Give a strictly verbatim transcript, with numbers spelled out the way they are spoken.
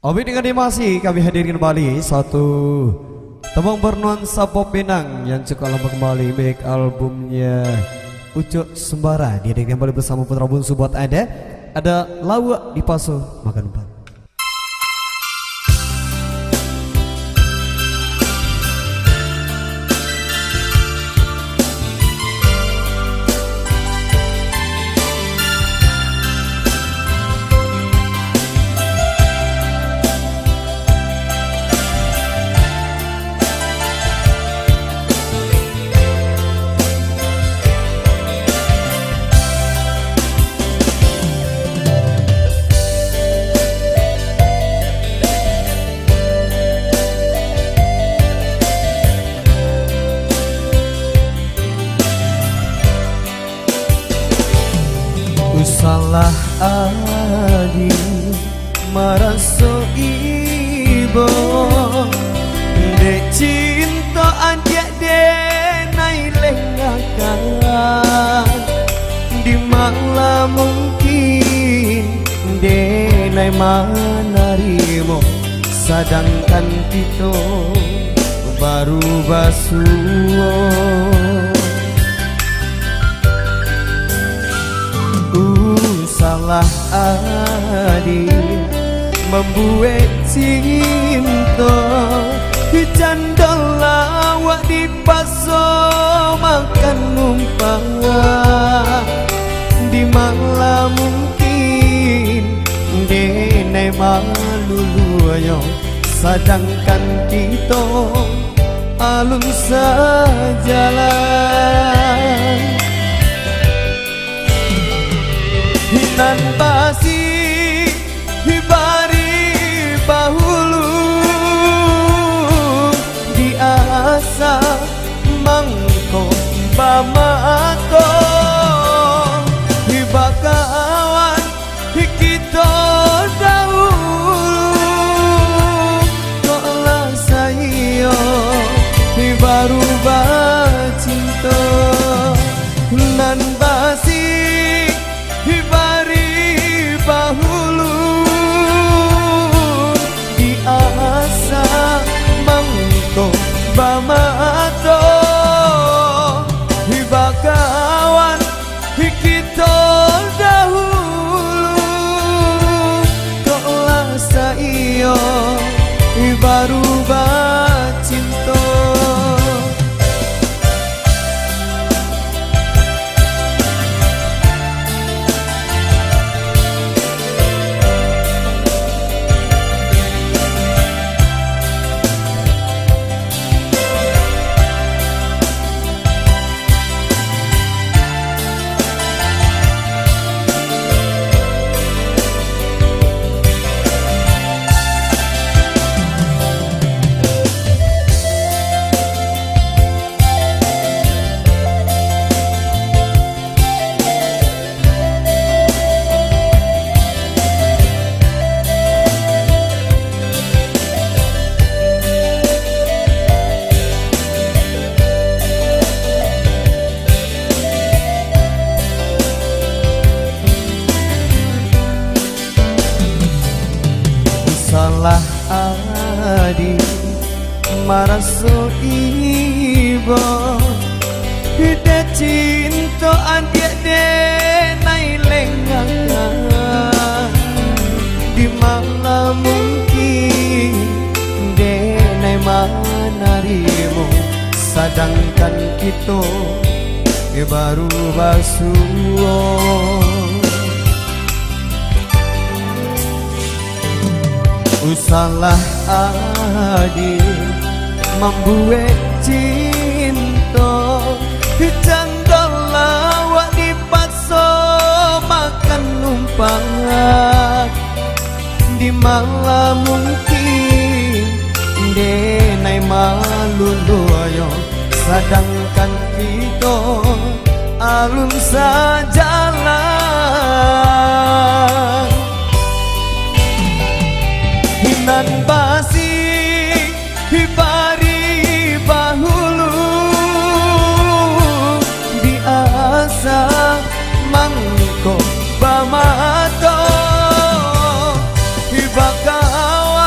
Oke, dengan animasi kami hadirkan kembali satu tembang bernuansa pop Minang yang cukup lama kembali, milik albumnya Ucok Sembara, dihadirkan kembali bersama Putra Bunsu buat Anda. Ada Lawak di Paso Makan Umpan. Salah adi maraso ibo, dek cinto adiak denai lengahkan, di malah mungkin denai manarimo, sadangkan kito baru basuo. Uh, salah adi mambuek cinto, cando lawak di paso makan umpan, di malah mungkin denai maluluanyo, sadangkan kito alun sajalan. Nan basi bari bahulu, di asa mangko bamato, bakawan kito dahulu, kok lah saiyo baru bacinto. Nan basi bari bahulu, di asa mangko bamato, bakawan kito dahulu, kok lah saiyo baru bacinto. Salah adi maraso ibo, dek cinto adiak denai lengah, di malah mungkin denai manarimo, sadangkan kito baru basuo. Salah adi mambuek cinto, cando lawak dipaso makan umpan, di malah mungkin denai maluluanyo, sadangkan kito alun sajalan. Nan basi bari bahulu, di asa mangko bamato, bakawan